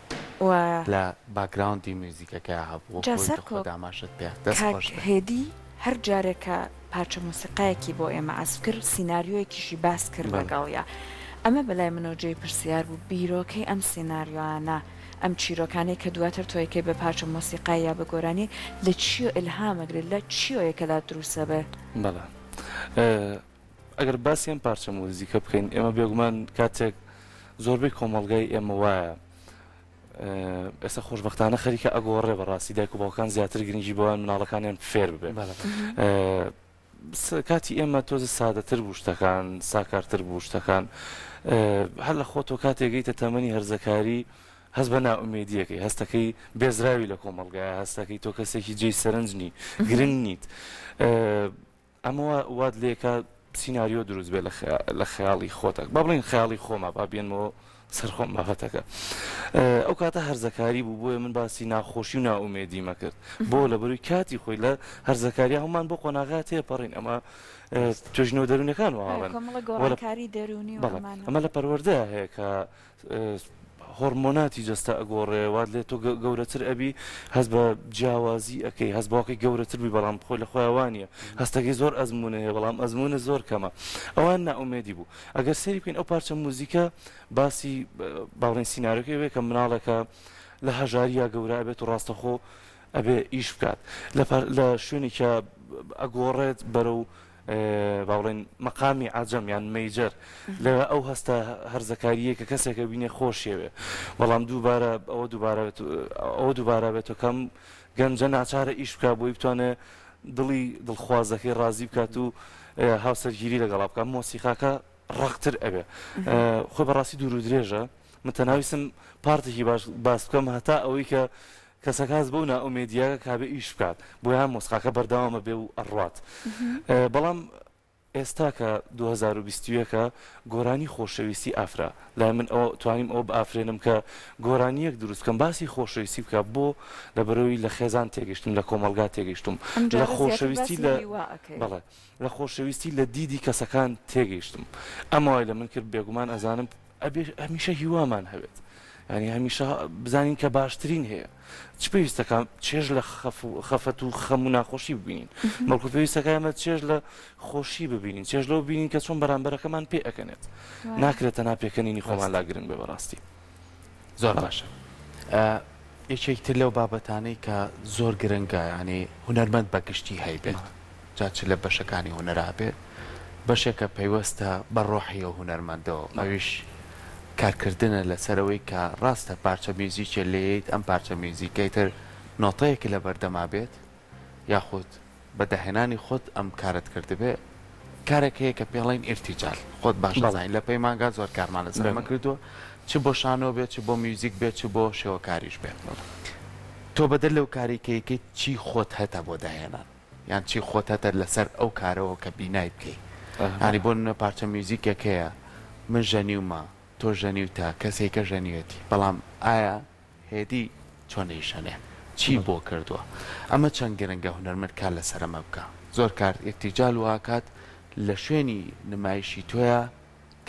وایە. لە background ی میوزیکەکەیا هەبوو وەکو جا ئەوەی کە سەرکۆ خۆت ئاماژەت پێ دەست کاک خۆش بێ. هێدی هەر جارێک کە پارچە مۆسیقایەکی بۆ ئێمە عەزف کرد سیناریۆیەکیشی باس کرد بەڵێ. لەگەڵیا ئەمە بەلای منەوە جێی پرسیار بوو بیرۆکەی ئەم سیناریۆانە ئەم چیرۆکانەی کە دواتر تۆ ئەیکەی بە پارچە مۆسیقای یا بە گۆرانی لە چیۆ ئیلهام ئەگرێ لە چیۆیەکە لا دروست ئەبێ؟ بەڵێ ئەگەر باسی ئەم پارچە موزیکە بکەین ئێمە بێگومان کاتێک زۆربەی کۆمەڵگای ئێمە وایە ئێستا خۆشببختانە خەریکە ئەگۆڕێ بەڕاستی دایک و باوکان زیاتر گرنگی بەوان مناڵەکانیان فێر ببێ کاتی ئێمە تۆزە سادەتر بوو شتەکان ساکارتر بوو شتەکان هەر لە خۆتۆ کاتێک گەیتە تەمەنی هەرزەکاری هەست بە نائومێدیەکەی هەستەکەی بێزراوی لە کۆمەڵگایە هەستەکەی تۆ کەسێکی جێی سەرنج نی گرنگ نیت ئەمە وات لێکا سیناریۆ دروست بێ لە خەیاڵی خۆتە با بڵین خەیاڵی خۆمە با بێنمەوە سەر خۆم بابەتەکە ئەو کاتە هەرزەکاری بوو بۆیە من باسی ناخۆشی و نائومێدیمە کرد بۆ لە بەروی کاتی خۆی لە هەرزەکاری هەمومان بۆ قۆناغا تێپەڕین ئەمە توێژینەوە دەروونەکان واڵن ئەمە لە پەروەردە هەیە کە هۆرمۆناتی جەستە ئەگۆڕێ وات لێ تۆ گەورەتر ئەبی هەست بە جیاوازی ئەەکەی هەست باوکی گەورەتر بی بەڵام خۆی لە خۆیان وانە هەستەکەی زۆر ئەزمونە هەیە بەڵام ئەزمونە زۆر کەمە ئەوان نائومێدی بوو ئەگەر سەیری بکەین ئەو پارچە موزیکە باسی باڵێن سیناریۆکەی وەیە کە مناڵێکە لە هەژارییا گەورە ئەبێت و ڕاستەخۆ ئەبێ ئیش بکات لە شوێنێکە ئەگۆڕێت بەرەو با بڵێن مەقامی عەجەم یان major لە ئەو هەستە هەرزەکاریە کە کەسێکە بینێ خۆشیەوێ بەڵام دووبارە ئەوە دووبارە ئەوە دووبارە بێتەوە کەم گەنجە ناچارە ئیش بکات بۆی بتوانێت دڵی دڵخوازەکەی ڕازی بکات و هاوسەرگیری لەگەڵا بکات مۆسیقاکە ڕەقتر ئەبێ خۆی بەڕاستی دوور و درێژە من تەنها ویستم part ێکی باش باس بکەم هەتا ئەوەی کە کەسەکە هەست بەو نائومێدیە کابێ ئیش بکات بۆیە مۆسیقاکە بەردەوامە بێ و ئەڕوات بەڵام ئێستا کە 2021 ە گۆرانی خۆشەویستی ئافرا لای من ئەوە توانیم ئەوە بئافرێنم کە گۆرانییەک دروست بکەم باسی خۆشەویستی بکا بۆ لەبەرئەوەی لە خێزان تێگەیشتوم لە کۆمەڵگا تێگەیشتوم ئەم لە جارە زیاتر خۆشەویستی باسی لە هیوا ئەکەی. بەڵێ لە خۆشەویستی لە دیدی کەسەکان تێگەیشتم ئەمە وای لە من کرد بێگومان ئەزانم ئەبێ هەمیشە هیوامان هەبێت یانی هەمیشە بزانین کە باشترین هەیە چ پێویستەکە چێژ لە خەفەت و خەم و ناخۆشی ببینین بەڵکو پێویستەکە ئێمە چێژ لە خۆشی ببینین چێژ لەو بینین کە چۆن بەرامبەرەکەمان پێ ئەکەنێت ناکرێت تەنها پێکەنینی خۆمان لا گرنگ بێ بەڕاستی. زۆر باشە یەکێک تر لەو بابەتانەی کە زۆر گرنگە یانی هونەرمەند بە گشتی هەیبێت جا چ لە بەشەکانی هونەرا بێت بەشێکە پەیوەستە بە ڕۆحی ئەو هونەرمەندەوە ئەویش کارکردنە لەسەر ئەوەی کە ڕاستە پارچە میوزیکێ لێیت ئەم پارچە میوزیکەی تر نۆتەیەک لە بەردەما بێت یاخود بە داهێنانی خۆت ئەم کارەت کردبێ کارێک هەیە کە پێڵین ئیرتیجال خۆت باش دەزانی لە پەیمانگا زۆر کارمان لەسەر ئەمە کردووە چ بۆ شانۆ بێت چ بۆ میوزیک بێت چ بۆ شێوەکاریش بێت تۆ بەدەر لەو کاری کە یەکەیت چی خۆت هەتە بۆ داهێنان یان چی خۆت هەتە لەسەر ئەو کارەوە کە بینای بکەی یانی بۆ نمونە پارچە میوزیکێک هەیە من ژەنیومە تۆ ژەنیوتە کەسێکە ژەنیوێتی بەڵام ئایا هێدی چۆن ئەیشەنێ چی بۆ کردووە ئەمە چەند گرنگە هونەرمەند کار لەسەر ئەمە بکا زۆر کار ئیرتیجال واکات لە شوێنی نمایشی تۆیا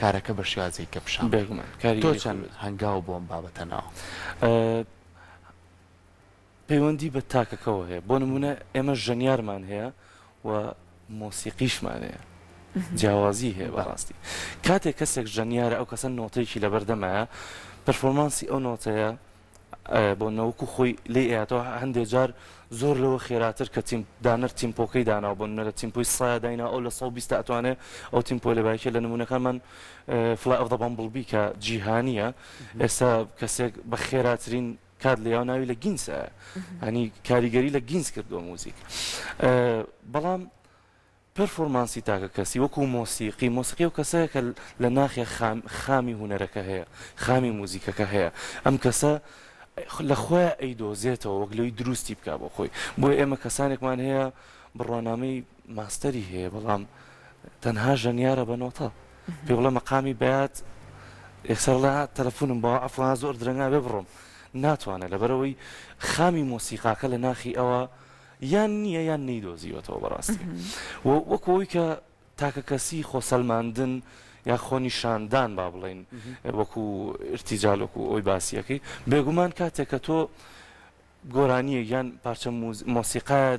کارەکە بە شێوازێکە پیشان بدەی بێگومان تۆ کاریگەری خۆی چەند بێت. هەنگاو بۆ ئەم بابەتە ناوە؟ پەیوەندی بە تاکەکەوە هەیە بۆ نمونە ئێمە ژەنیارمان هەیە و مۆسیقیشمان هەیە جیاوازی هەیە بەڕاستی کاتێک کەسێک ژەنیارە ئەو کەسە نۆتەیەکی لەبەردەمایە performance ی ئەو نۆتەیە بۆ نەوەکو خۆی لێ ئەیاتەوە هەندێک جار زۆر لەوە خێراتر کە تیم دانەر tempo کەی داناوە بۆ نمونە لە tempo ی سایە داینا ئەو لە 120 ئەتوانێ ئەو tempo لە باکێ لە نمونەکانمان Flight of the Bumblebee کە جیهانیە ئێستا کەسێک بە خێراترین کات لێیاو ناوی لە گینسە هەنی کاریگەری لە گینس کردووە موزیک بەڵام performance ی تاکە کەسی وەکو مۆسیقی مۆسیقی و کەسەیە کە لە ناخێ خامی هونەرەکە هەیە خامی موزیکەکە هەیە ئەم کەسە لە خۆیان ئەیدۆزێتەوە وەک لەوەی دروستی بک بۆ خۆی بۆ ئێمە کەسانێکمان هەیە بڕوانامەی ماستەری هەیە بەڵام تەنها ژەنیارە بە نۆتە پێ بڵێ مەقامی بەیات یەکسەر ڵێ تەلەفونم بەوە عەفوا زۆر درەنگا بێ بڕۆم ناتوانێت لەبەرەوەی خامی مۆسیقاکە لە ناخی ئەوە یان نییە یان نەیدۆزیوەتەوە بەڕاستی وەکو ئەوەی کە. تاکەکەسی خۆسەلماندن یا خۆنیشاندان با بڵێین وەکو ئیرتیجال وەکو ئەوی باسیەکەی بێگومان کاتێک کە تۆ گۆرانیەک یان پارچە مۆسیقایە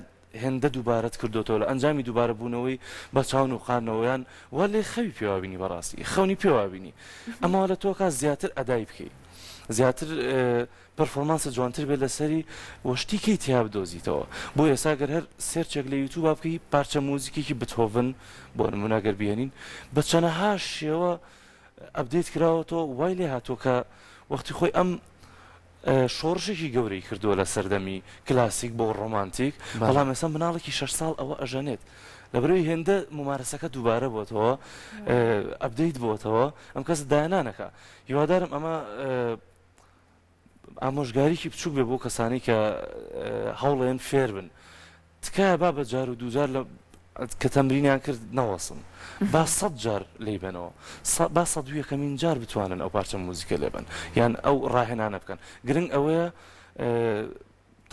هێندە دووبارەت کردۆتەوە لە ئەنجامی دووبارە بوونەوەی بە چاو نوقاندنەوە یان وا لێ خەوی پێوە بینی بەڕاستی خەونی پێوە بینی ئەمە وا لە تۆ کا زیاتر ئەدای بکەی زیاتر performance ە جوانتر بێت لەسەری و شتی کەی تیا بدۆزیتەوە بۆ ئێستا گەر هەر search ێک لە یوتوبا بکەی پارچە موزیکێکی بتهۆڤن بۆ نمونە گەر بهێنین بە چەنەها شێوە update کراوەتەوە وای لێ هاتووە کە وەختی خۆی ئەم شۆڕشێکی گەورەی کردووە لە سەردەمی کلاسیک بۆ ڕۆمانتیک، بەڵام ئێستا مناڵێکی شەش ساڵ ئەوە ئەژەنێت. لەبەرئەوەی هێندە مومارەسەکە دووبارە بۆتەوە، update بۆتەوە، ئەم کەسە داهێنانەکە. هیوادارم ئەمە ئامۆژگاریی بچووک بێ بۆ کەسانی کە هەوڵێن فێر بن. تکایە با بە جار و دووجار لە کە تەمرینیان کرد نەوەستن با سەت جار لێی بەنەوە با سەدویەکەمین جار بتوانن ئەو پارچە موزیکە لێ بەن یان ئەو ڕاهێنانە بکەن گرنگ ئەوەیە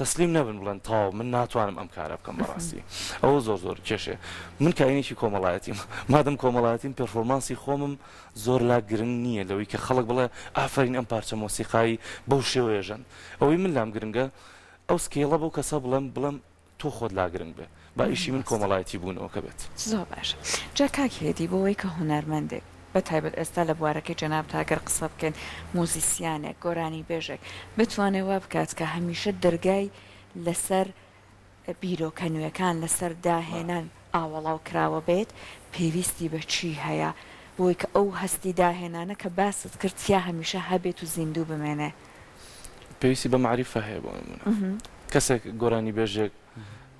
تەسلیم نەبن بڵێن تەواو من ناتوانم ئەم کارە بکەم بەڕاستی ئەوە زۆر زۆر کێشێ من کاینێکی کۆمەڵایەتیم مادەم کۆمەڵایەتیم performance ی خۆمم زۆر لا گرنگ نییە لەوەی کە خەڵک بڵێ ئافرین ئەم پارچە مۆسیقایی بەو شێوەیەژەن ئەوەی من لام گرنگە ئەو scale ە بەو کەسە بڵێم بڵێم تۆ خۆت لا گرنگ بێ با ئیشی من کۆمەڵایەتی بوونەوەکە بێت. زۆر باشە جا کاک هێدی بۆ وەی کە هونەرمەندێک بە تایبەت ئێستا لە بوارەکەی جەنابتا گەر قسە بکەین موزیسیانێک گۆرانیبێژێک بتوانێ وا بکات کە هەمیشە دەرگای لەسەر بیرۆکە نوێکان لەسەر داهێنان ئاوەڵاو کراوە بێت پێویستی بە چی هەیە بۆی کە ئەو هەستی داهێنانە کە باست کرد تیا هەمیشە هەبێت و زیندوو بمێنێ؟ پێویستی بە مەعریفە هەیە بۆ نمونە کەسێک گۆرانی بێژێک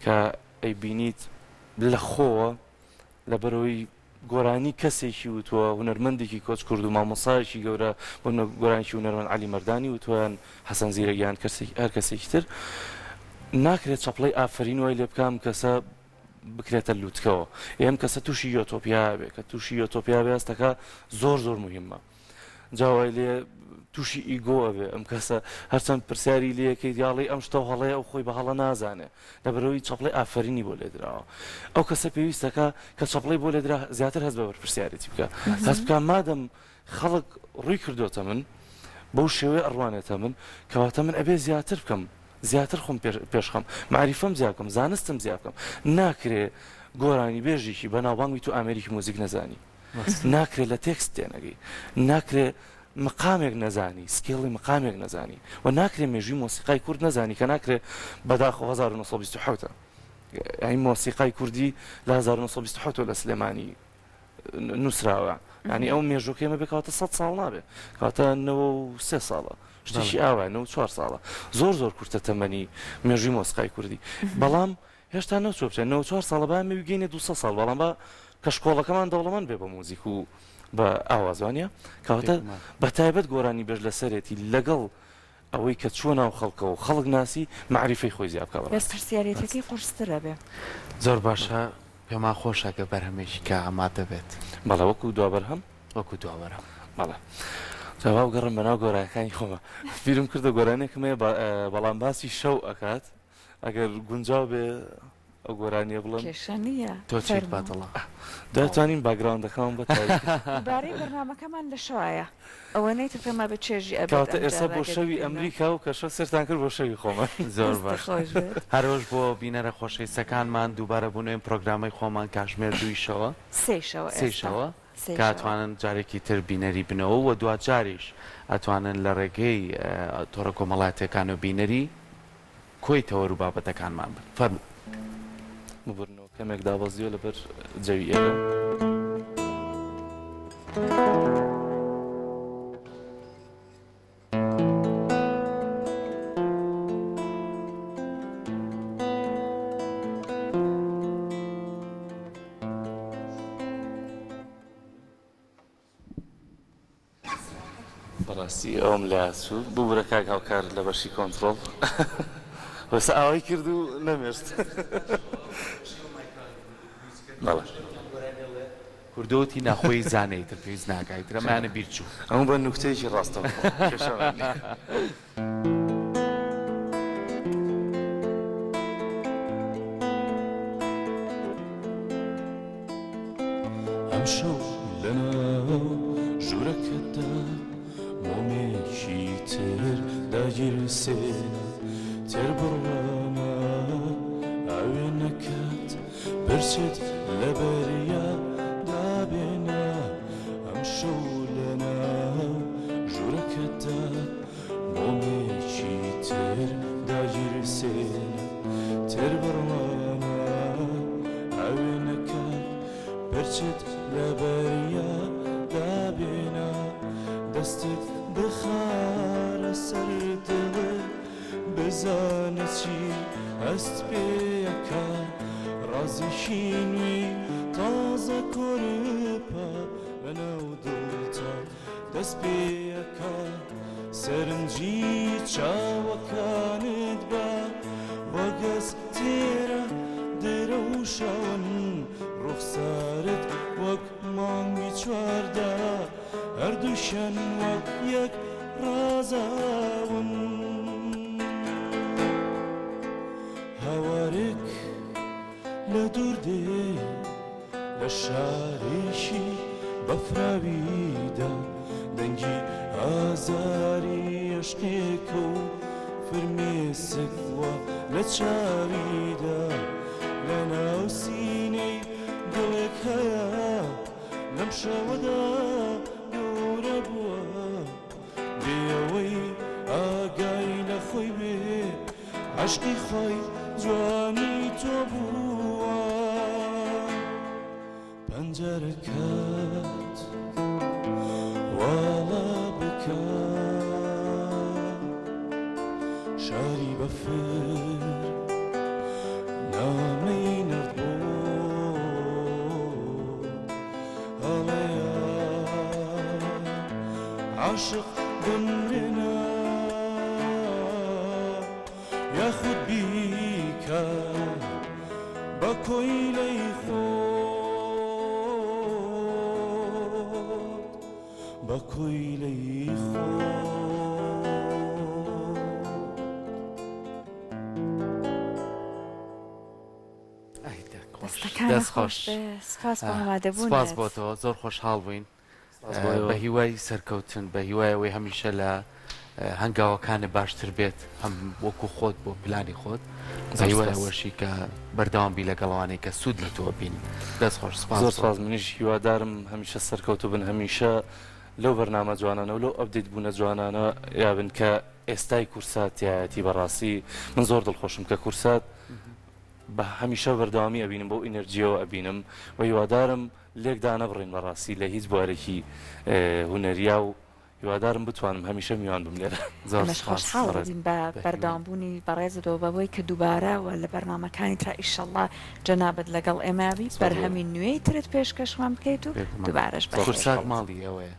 کە ئەیبینیت لە خۆوە لەبەرەوەی گۆرانی کەسێکی وتووە هونەرمەندێکی کۆچ کرد و مامۆسایەکی گەورە بۆ گۆرانیی هونەرمەند عەلی مەردانی وتووە یان حەسەن زیرەک یان کەسێک هەر کەسێکی تر ناکرێت چەپڵەی ئافەرین وای لێ بکا ئەم کەسە بکرێتە لوتکەوە ئێم کەسە تووشی یۆتۆپیا بێ کە تووشی یۆتۆپیا بێ هەستەکە زۆر زۆر مهمە جا وای لێ تووشی ego ئەبێ ئەم کەسە هەرچەند پرسیاری لێکەیت یاڵی ئەم شتە هەڵەیە ئەو خۆی بە هەڵە نازانێ لەبەرەوەی چەپڵەی ئافەرینی بۆ لێدراوە ئەو کەسە پێویستەکە کە چەپڵەی بۆ لێدرا زیاتر هەست بە بەرپرسیارێتی بکە هەست بکە مادەم خەڵک ڕووی کردۆتە من بەو شێوەیە ئەڕوانێتە من کەواتە من ئەبێ زیاتر بکەم زیاتر خۆم پێشخەم مەعریفەم زیاد بکەم زانستم زیاد بکەم ناکرێ گۆرانی بێژێکی بەناوبانگ بیت و ئامێریکی موزیک نەزانی ناکرێ لە تێکست تێنەگەی ناکرێ مقامێک نەزانی scale ی مقامێک نەزانی و ناکرێ مێژووی مۆسیقای کورد نەزانی کە ناکرێ بەداخەوە 1927 یانی مۆسیقای کوردی لە 1927 لە سلێمانی نووسراوە ینی ئەو مێژوەکەی ئێمە بێ کەواتە سە ساڵ نابێ کاتە 93 ساڵە شتێکی ئاوا 94 ساڵە زۆر زۆر کورتە تەمەنی مێژووی مۆسیقای کوردی بەڵام هێشتا نەچووە بچێت 94 ساڵە با ئێمە بگەینە 200 ساڵ بەڵام با کەشکۆڵەکەمان دەوڵەمەند بێ بە موزیک و بە ئاواز وانە کەواتە بە تایبەت گۆرانی بێژ لەسەرێتی لەگەڵ ئەوەی کە چووە ناو خەڵکەوە و خەڵک ناسی، مەعریفەی خۆی زیا بکا بەڕاستی. بەرپرسیارێتیەکەی قورستر ئەبێ. زۆر باشە پێمان خۆشە گەر بەرهەمێکی کە ئامادە بێت. بەڵێ وەکو دوا بەرهەم. وەکو دوا بەرهەم. بەڵێ جا با بگەڕێم بەناو گۆرانیەکانی خۆما بیرم کردە گۆرانیەکم هەیە بەڵام باسی شەو ئەکات ئەگەر گونجاو بێ ئەو گۆرانیە بڵێم. کێشە نییە تۆ چیت فەرموو. بەدڵە؟ دوای توانیم background ەکەمان بۆ تاریک. دووبارەی بەرنامەکەمان لە شەوایە ئەوەنەی تر پێم وابێ چێژی ئەبێت کەواتە ئەم ئێستا جارە بۆ گەر شەوی بیکەینەوە. ئەمریکا و کە شەو سێرتان کرد بۆ شەوی خۆمان. زۆر دەستت باش خۆش بێت. هەرۆش بۆ بینەرە خۆشەویستەکانمان دووبارە بوونەوەی پرۆگرامەی خۆمان کاژمێر دووی شەوە سێی شەوە سێی ئێستا شەوە سێی کە شەوە. ئەتوانن جارێکی تر بینەری بنەوە و دواجاریش ئەتوانن لە ڕێگەی تۆڕە کۆمەڵایەتیەکانەوە بینەری کۆی تەوەر و بابەتەکانمان بن. فەرموو. ببورنەوە کەمێک دابەزیوە لەبەر جەوی ئێرە. بەڕاستی ئەوەم لا چوو ببورە کاک هاوکار لە بەشی کۆنتڕۆڵ بەس ئاوای کرد و نەمێشت بەڵێ کوردۆتی ناخۆی زانێ ئیتر پێویست ناکا ئیتر ئەمەیانە بیر چوو. ئەمە بە نوکتەیەکی ڕاستەوخۆ کێشەمان نییە. ئەمشەو لەناو ژوورەکەتدا مۆمێکی تر داگیرسێنە تێر بڕوانە ئاوێنەکەت پرچت لەبەریا دابێنە ئەمشەو لەناو ژوورەکەتدا مۆمێکی تر داگیرسێنە تێر بڕوانە ئاوێنەکەت پرچت لەبەریا دابێنە دەستت بخارە سەر دڵت بزانە چی هەست پێ ئەکا ڕازێکی نوێی تازە کۆرپە لەناو دڵتا دەست پێ ئەکا سەرنجی چاوەکانت بە وەک ئەستێرە درەوشاون ڕوخسارت وەک مانگی 14 هەردووشیان وەک یەک ڕازاون. هاوارێک لە دوور دێ لە شارێکی بەفراویدا دەنگی ئازاری ئەشقێکە و فرمێسک وا لە چاویدا لە ناو سینەی دڵێک هەیە لەم شەوەدا گەورە بووە بێ ئەوەی ئاگای لە خۆی بێ عەشقی خۆی جوانی تۆ بووە پەنجەرەکەت واڵا بکە شاری بەفر نامەی نرد بۆ هەڵەیە عاشق بمرێنە یاخود بیکە بە کۆیلەی خۆت بە کۆیلەی خۆت. دەستەکانت خۆش بێ سپاس بۆ ئامادەبوونت. سپاس بۆ تۆ زۆر خۆشحاڵ بووین بە هیوای سەرکەوتن بە هیوای ئەوەی هەمیشە لە هەنگاوەکانت باشتر بێت هەم وەکو خۆت بۆ پلانی خۆت بە هیوای ئەوەشی کە بەردەوام بی لەگەڵ ئەوانەی کە سوود لە تۆ بینن دەست خۆش سپاس زۆر سپاس منیش هیوادارم هەمیشە سەرکەوتوو بن هەمیشە لەو بەرنامە جوانانە و لەو update بوونە جوانانە یابن کە ئێستای کورسات تیایەتی بەڕاستی من زۆر دڵخۆشم کە کورسات بە هەمیشە بەردەوامی ئەبینم بەو ئینەرجیەوە ئەبینم و هیوادارم لێک دانەبڕین بەڕاستی لە هیچ بوارێکی هونەریا و هیوادارم بتوانم هەمیشە میوان بم لێرە. زۆر ئێمەش سوپاس خۆشحاڵ بەڕێز دەبین بە بە هیوای. بەردەوام بوونی بەڕێزت و بەوەی کە دووبارە و لە بەرنامەکانی ترا ئیشەڵا جەنابت لەگەڵ ئێمە بی سوپاس بۆ بەرهەمی نوێی ترت پێشکەشمان بکەیت و بێگومان دووبارەش زۆر بەخێر کورسات خۆشحاڵم. ماڵی ئێوەیە.